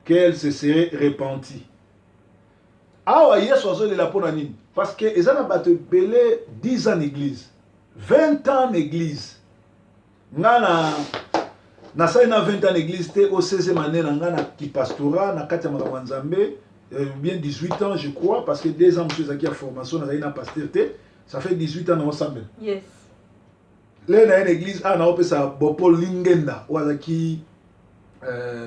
qu'elles se seraient repenties. Awa Yesu azolela mpo na nini? Parce que eza na bato ebele, 10 ans na église, 20 ans na église. Nga na nasali na 20 ans na église te, au 16e année na nga na kipastorat, na kati ya makambo ya Nzambe, bien 18 ans je crois, parce que 2 ans mosusu ezalaki ya formation, nazali na pasteur te. Ça fait 18 ans na osambela. Le na ye na église awa, naopesa Bopol Lingenda oyo azalaki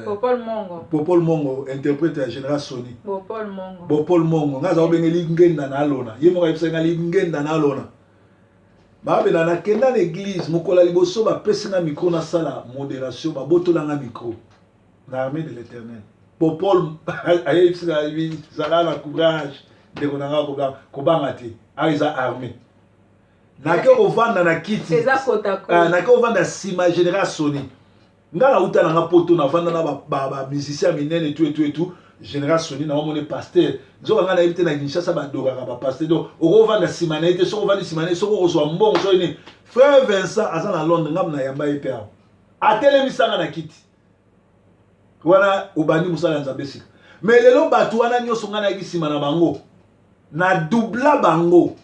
Popol Mongo. Popol Mongo, interprète ya général Sony. Popol Mongo. Bopol Mongo, nga aza kobenge Lingenda na alona, ye moko ayebisaki nga Lingenda na alona. Babela nakenda na église, mokolo ya liboso bapesi nga micro, nasala modération, babotolanga micro na Armée de l'Éternel. Popol ayebisi nga: zala na courage, ndeko na nga, kobanga te, awa eza armée. Nake kovanda na kiti. Eza kota ko. Ah, nake kovanda nsima général Sony. Nga nauta na nga poto, navanda na bamusicien ba, ba minene etu etu etu. Général Sony na omoni pasteur. Nzoka nga nayebi te na Kinshasa badoraka bapasteur. Donc okovanda nsima na ye te, soki ovandi nsima na ye, soki okozwa mbongo, soki nini. Frère Vincent aza na Londres, nga na yamba ye mpe awa. Atelemisanga na kiti. Wana obandi mosala ya Nzambe sika. Mais lelo bato wana nyonso nga nayaki nsima na bango, na doubla bango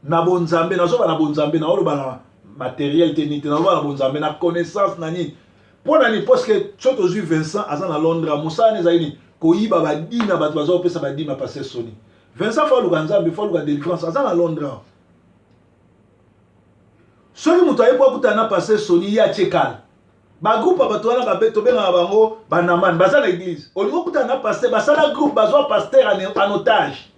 na bonzambe. Nazoba na bonzambe, naoloba na matériel te nini te, naoloba na bonzambe, na connaissance na nini. Mpo na nini? Parce que so tozwi Vincent aza na Londres, mosala nini ezali nini? Koyiba badime ya bato, baza kopesa badime ya pasteur Sony. Vincent faut aluka Nzambe, faut aluka délivrance. Aza na Londres. Soki moto aye po akutana na pasteur Sony, ye atie kala bagroupe ya bato wana, tobengaka bango banamane, baza na église. Olingi okutana na pasteur, basala groupe, bazwa pasteur en otage.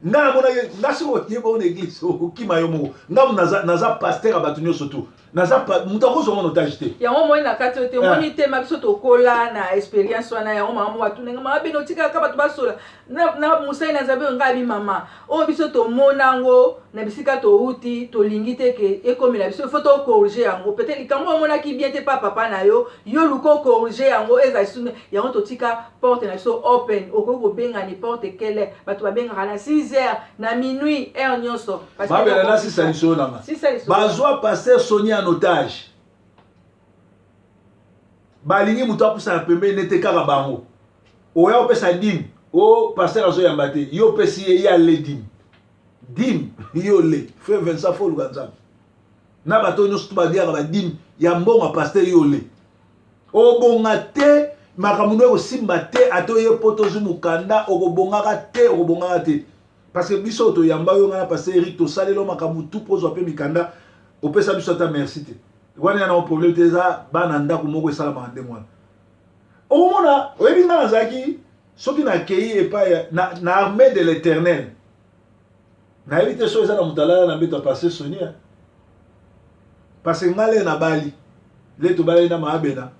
Nga namonaki nga soki oye bongo na église, okima yo moko. Nga naza pasteur ya bato nyonso tu, naza moto akozwanga en otage te. Yango omoni na kati oyo te, omoni te ma biso tokola na expérience wana. Yango mama batunanga, mama bino otikaka bato basola na mosali na Nzambe oyo. Ngai abi mama oyo biso tomona yango na bisika touti, tolingi te ke ekomela biso. Faut tocorriger yango. Peut-être likambo omonaki bien te pa papa na yo, yo luka ocorriger yango. Ezala lisusu yango, totika porte na biso open. Okoki kobenga n'importe quelle, bato babengaka na 6 heures, na minuit, heure nyonso. Babela nasisa lisolo nanga. Bazwa pasteur Sony en otage. Balingi moto apusana pembeni nete kaka bango. Oya opesa dîme o pasteur azoyamba te, yo opesi ye, ye ale dîme, dîme yo le. Frère Vincent, faut oluka Nzambe na bato nyonso to baliaka badîme ya mbongo ya pasteur. Yo le obonga te, makambo no ekosimba te. Ata oye po tozwi mokanda, okobongaka te, okobongaka te. Parce que biso toyamba yo, nga na pasteur Eric, tosaleli yo makambo tu mpo ozwa mpe mikanda, opesa biso ata merci te. Wana ya na problème te, eza bana ndako moko esalamaka ndenge wana. Okomona, oyebi, nga nazalaki soki nakei epai na Armée de l'Éternel, nayebi te so eza na moto alala na mbeto ya pasteur Sony. Parce que nga le nabali, le tobalaki na Maabena,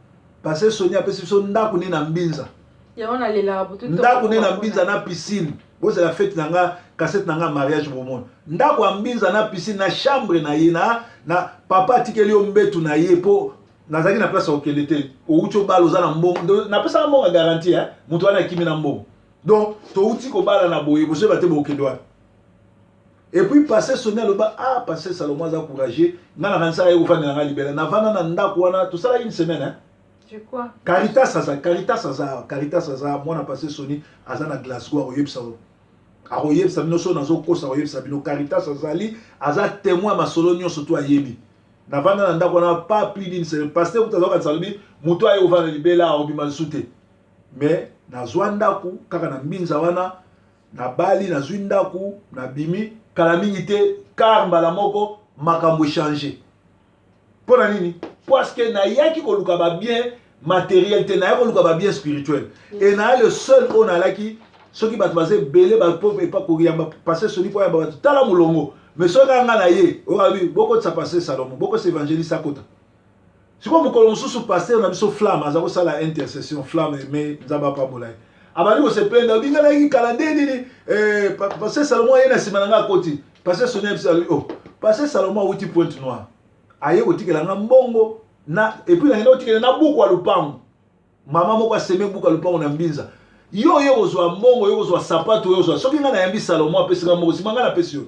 pasteur Sony apesi biso ndako ne na Mbinza. Ndako ne na Mbinza na piscine. Bozela fête na nga, cassette na nga mariage, bomona ndako ya Mbinza na piscine na chambre na ye na papa atikeli yo mbetu na ye, mpo nazalaki na place ya kokende te. Outi obala, oza na mbongo, napesaka mbongo ya garantie. Moto wana akimi na mbongo. Donc touti kobala na boye, bozoyeba te bokende wapi. Et puis pasteur Sony aloba: "Ah, pasteur Salomo aza courageux." Nga nakanisaka ye kovandela nga libela. Navanda na ndako wana, tosalaki une semaine, hein? Caritas aza, Caritas aza, Caritas aza mwana pasteur Sony, aza na Glasgow, akoyebisa, akoyebisa bino so nazokosa, akoyebisa bino. Caritas azali, aza témoin ya masolo nyonso to ayebi. Navanda na ndako wana pas plus d'une semaine. Pasteur kuta azokanisa, alobi moto aye kovanda libela, akobima lisusu te. Mais nazwa ndako kaka na Mbinza wana, nabali, nazwi ndako, nabimi kala mingi te, car mbala moko makambo echanger. Mpo na nini? Parce que nayaki koluka babien matériel te, nayaki koluka babien spirituel. E naya le seul oyo nalaki. Soki bato baza ebele epa koyamba pasteur Sony, mpo ayamba bato, tala molongo. Mais soki kaka nga na ye, oyo abi bokotisa pasteur Salomo, bokotisa évangéliste, akota. Sikoyo mokolo mosusu pasteur na biso Flamme aza kosala intercession. Flamme, me Nzambe apambola ye, abandi kosependa, obinganaki kala nde nini. Pasteur Salomo aye na nsima na nga, akoti. Pasteur Sony ayebisi, alobi: "Oh, pasteur Salomo awuti Pointe Noire, aye kotikela nga mbongo na et puis nakenda kotikela na buku ya lupango." Mama moko aseme buku ya lupango na Mbinza. Yo oye kozwa mbongo, oye kozwa sapato, oye kozwa. Soki ngai nayambi Salomo, apesi nga mbongo, nsima ngai napesi yo.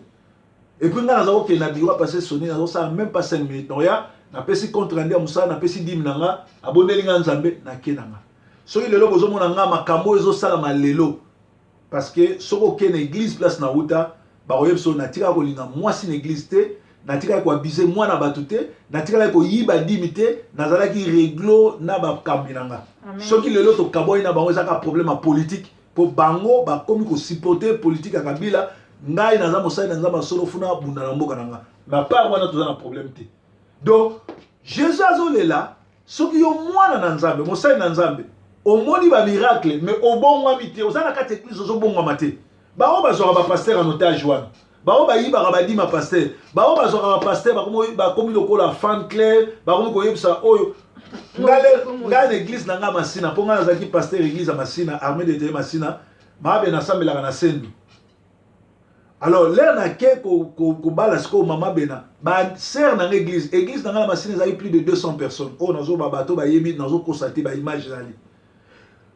Et puis ngai naza kokende na bureau ya pasteur Sony, nazosala même pas 5 minutes, naoya, napesi compte rendu ya mosala, napesi dîme na nga, abondeli nga Nzambe, nake na nga. Soki lelo bozomona nga makambo oyo ezosalama lelo, parce que soki okende na église place na wuta, bakoyebi so natikaka kolinga mwasi na église te, natikaki koabuser mwana bato te, natikalaki koyiba dîme te, nazalaki réglo na bakambi na nga. Soki lelo tokabwani na bango, ezaka problème ya politique, mpo bango bakomi kosupporter politique ya Kabila. Ngai naza mosali na Nzambe solo, funa bunda na mboka na nga. Na part wana toza na problème te. Donc Jésus azolela soki yo mwana na Nzambe, mosali na Nzambe, omoni bamiracle mais obongwami te, oza na kati ya église, ozobongwama te. Bango bazwaka bapasteur en otage wana, bango bayibaka badîme pasteur, bango bazwaka bapasteur, bakomi lokola fan clair, bakomi koyebisa oyo. Ngai na église na ngai Masina, mpo ngai nazalaki pasteur église ya Masina, Armée de Dieu Masina, maabe nasambelaka na Sendu. Alors l'heure nake kobala sikoyo mama Bena, basœur na nga, église na nga na Masina ezali plus de 200 personnes. Oyo nazoba, bato bayebi, nazokosa te, baimage ezali,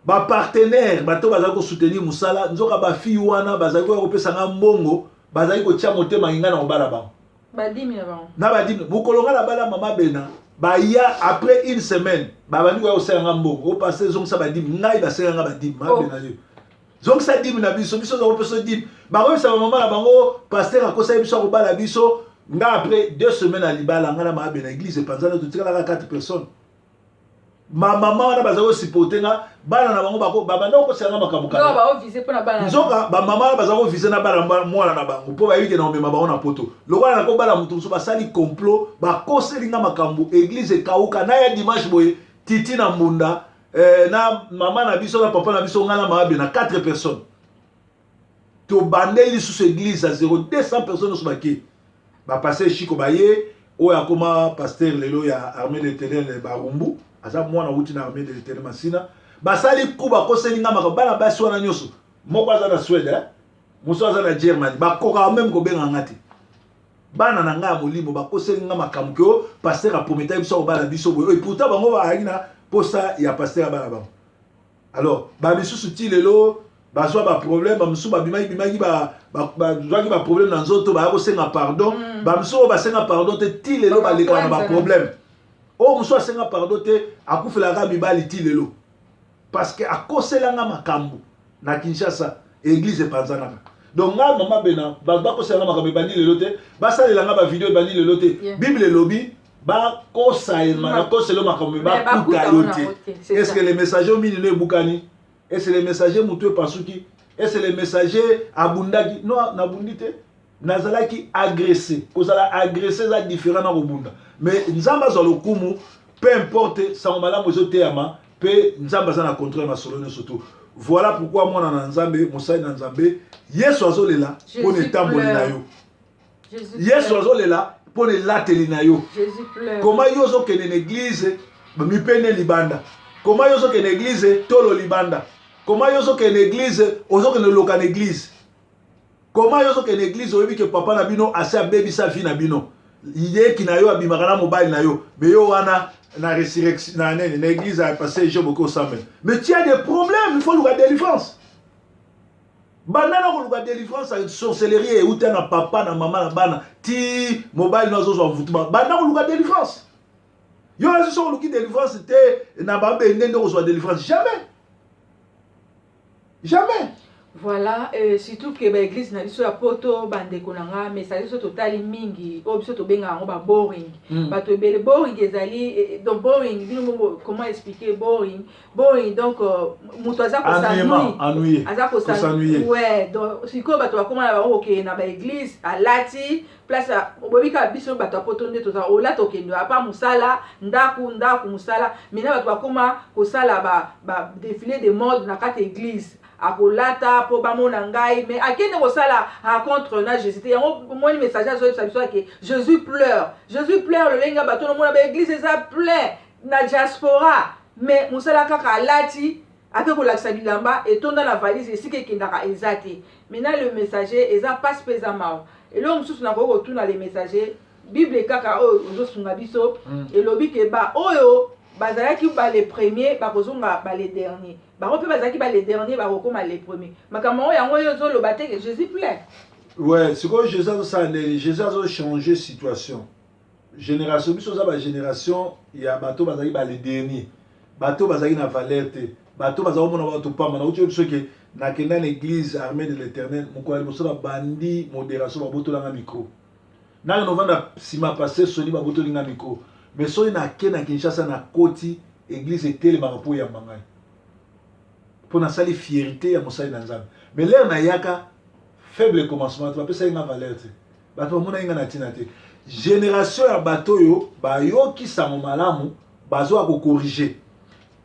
bapartenaire, bato bazali kosoutenir mosala. Nzoka bafille wana bazali koya kopesa nga mbongo, bazali kotia motema ngai na kobala bango. Badîme na bango. Na badîme. Mokolo nga na bala mama Bena, baya après une semaine, babandi koya kosala nga mbongo: "Opase, ezongisa badîme." Ngai basala nga badîme, mama Bena, yo zongisa dîme na biso, biso oza kopesa dîme. Bakoyebisa bamama na bango: "Pasteur akosaki biso, akobala biso." Nga après 2 semaines ya libala nga na mama Bena, église epanzana, totikalaka quatre personnes. Bamama wana bazali kosupporter nga, bana na bango babanda kokosela nga makambo. Nzoka bamama wana bazali koviser na bana mwana na bango, mpo bayebi ke na komema bango na Poto. Lokola nakobala moto mosusu, basali complot, bakoseli nga makambo, église ekauka. Na ya dimanche boye, titi na mbunda, na mama na biso, na papa na biso, nga na mama Bena, quatre personnes, tobandeli lisusu église à 0. 200 personnes nyonso bake. Bapasteur Chiko baye, oyo akoma pasteur lelo ya Armée de l'Éternel Barumbu, aza mwana wuti na Armée de l'Éternel Masina. Basali ku bakoseli nga makambo. Bana basi wana nyonso, moko aza na Suède, eh? Mosusu aza na Germany, bakokaka même kobenga nga te. Bana na ngai ya molimo bakoseli nga makambo ke o pasteur aprometaki biso akobala biso boye. Et pourtant bango bazalaki na posa ya pasteur abala bango. Alors bamisusu ti lelo bazwa baproblème, bamisusu babimaki bimaki, bazwaki baproblème na nzoto, baya kosenga pardon. Bamisusu oyo basenga pardon te, ti lelo balekaka na baproblème. Oyo mosusu asenga pardon te, akufelaka mibali ti lelo, parce que akoselanga makambo na Kinshasa, église epanzanaka. Donc nga mama Bena, bato bakoselanga makambo ebandi lelo te, basalelanga bavideo ebandi lelo te. Bible elobi bakosalema, nakosela makambo, bakuta yo te. Est ce que le messager minino ebukani? Est ce le messager motu epasuki? Est ce le messager abundaki? Non, nabundi te, nazalaki agressé. Kozala agressé eza différent na kobunda. Mais Nzambe azwa lokumu. Peu importe, sango malamu ezoteyama mpe Nzambe aza na contrôle ya masolo nyonso tu. Voilà pourquoi, mwana na Nzambe, mosali na Nzambe, Yesu azolela mpo na etamboli na yo. Yesu azolela mpo na elateli na yo. Koma yo ozokende na église mipende libanda? Koma yo ozokende église tolo libanda? Koma yo ozokende église, ozokende loka na église? Koma yo ozokende église, oyebi ke papa na bino asi abebisa vie na bino, yeki na yo abimaka na mobali na yo, mais yo wana na résurrection na nini, na église ya pasteur Job, oke osambela, mais tu as des problèmes, il faut luka délivrance. Banda na koluka délivrance ya sorcellerie euta na papa, na mama, na bana, ti mobali no azozwa mvutuma. Banda koluka délivrance. Yo azi, soki oluki délivrance te na babende, nde kozwa délivrance? Jamais, jamais. Voilà, surtout ke baéglise na biso ya Poto, bandeko na nga, message biso totali mingi, oyo biso tobengaka yango baboring. Bato ebele, boring ezali donc boring, bino comment expliquer boring? Boring, donc moto aza kosanui, aza kos'ennuyer. Ouais, donc sikoyo bato bakóma na bango kokende na baéglise, alati place. Oboyebi kaka biso bato ya Poto nde toza, olata, okende apa mosala, ndako, ndako, mosala. Maintenant bato bakóma kosala ba défilé de mode na kati église, akolata mpo bamona ngai, mais akende kosala rencontre na Jésus te. Yango omoni message azoyebisa biso ake Jésus pleure, Jésus pleure. Lolenge bato nomona baéglise eza plein na diaspora, mais mosala kaka alati, ake kolakisa bilamba etonda na valise, esika ekendaka eza te. Maintenant le messager, eza mpasi mpe eza mawa. Eloko mosusu nakoki kotuna le messager, Bible kaka oyo ozosunga biso elobi ke ba oyo bazalaki ba les premiers bakozonga ba les derniers, bango mpe bazalaki ba les derniers bakokóma les premiers. Makambo oyo, yango oyo ozoloba te ke Jésus pleure? Ouais, sikoyo Jésus azosala ndeni? Jésus azochanger situation. Génération biso oza bagénération ya bato bazalaki ba les derniers, bato bazalaki na valeur te, bato bazala komona bato pamba. Nauti oyo biso ke nakenda na église Armée de l'Éternel, mokolo ya liboso babandi modération, babotolanga micro. Nake novanda nsima pasteur Soni, babotolinga micro. Mais soki nake na Kinshasa, nakoti église, etelemaka mpo oyamba ngai, mpo nasali fierté ya mosali na Nzambe. Mais l'heure nayaka faible commencement, te bapesaki nga valeur te, bato bamonaki nga na ntina te. Génération ya bato oyo bayoki sango malamu, bazwaka kocorriger.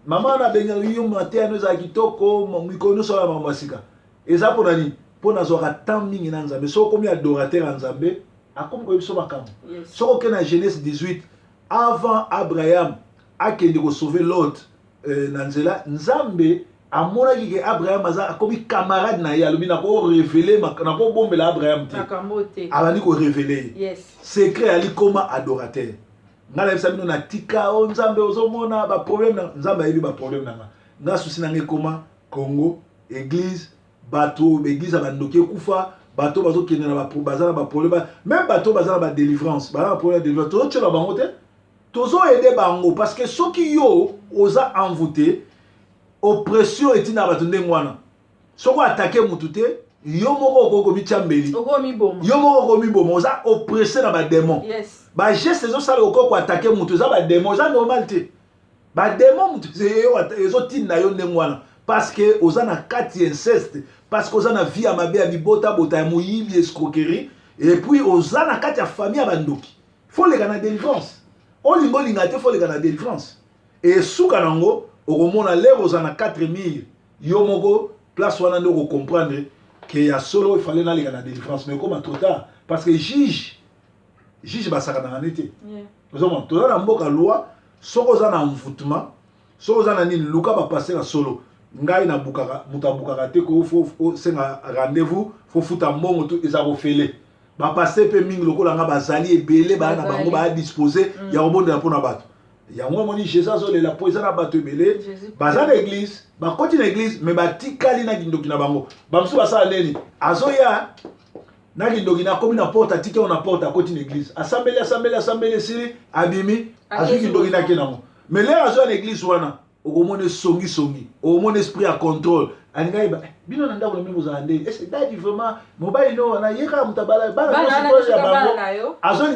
Mama wana abengaka yo, mateya no ezala kitoko, mikolo nyonso oyo makambo ya sika eza. Mpona nini? Mpo nazwaka temps mingi na Nzambe. Soki okomi adorateur ya Nzambe, akomi koyebi biso makambo. Soki okei na Genèse 18, avant Abraham akende kosauver Lot, na nzela Nzambe Amonaki ke Abraham aza, akomi camarade na ye. Alobi: "Nakorévéler, nakobombela Abraham te." Makambo te. Abandi korévéler ye secret. Ali koma adorateur. Ngai nayebisa bino, natika o Nzambe, ozomona baproblème na Nzambe, ayebi baproblème na nga. Nga souci na nga ekoma Congo, église, bato, église ya bandoki ekufa, bato bazokende na baza na baproblème, même bato baza na badélivrance, baza na problème ya délivrance, tozotiola bango te, tozoaider bango, parce que soki yo oza envoûté, oppression etindaka bato ndenge wana. Soki oattaquer mutu te, yo moko okoki komitya mbeli. Okomiboma. Yo moko okomiboma. Oza oppressé na badémon. Bageste ezosala, okoki koattaquer mutu, eza badémon, eza normal te. Badémon mutu ezotinda yo ndenge wana, parce que oza na kati ya inceste, parce que oza na vie ya mabe, ya bibotabota, ya moyibi, escroquerie, et puis oza na kati ya famille ya bandoki. Faut leka na délivrance. Olinga, olinga te, faut leka na délivrance. Esuka nango, okomona l'heure oza na 4 mille, yo moko place wana nde okocomprendre ke ya solo efale naleka na délivrance. Mais ekoma trop tard, parce que juge basakanaka nde te. Ozomona, toza na mboka loi. Soki oza na envoûtement, soki oza na nini, luka bapasteur ya solo. Ngai nabukaka, moto abukaka te ko faut osenga rendez-vous, faut futa mbongo to eza kofele. Bapasteur mpe mingi lokola nga bazali ebele, baya na bango, baya disposé ya kobondela mpona bato. Yango amoni Jésus azolela mpo eza na bato ebele baza na église, bakoti na église, mais batikali na kindoki na bango. Bamosusu basala nini? Azoya na kindoki, na akomi na porte, atiki yango na porte, akoti na église, asambeli, asambeli, asambeli, esili, abimi, azwi kindoki nake nango. Mais l'heure azoya na église wana, okomona esongisongi, okomona esprit ya contrôle. Alinga yeba bino na ndako na bino bozala ndeni. Ese dadi vraiment mobali no wana ye kaka moto abala bana nyonso ya bango.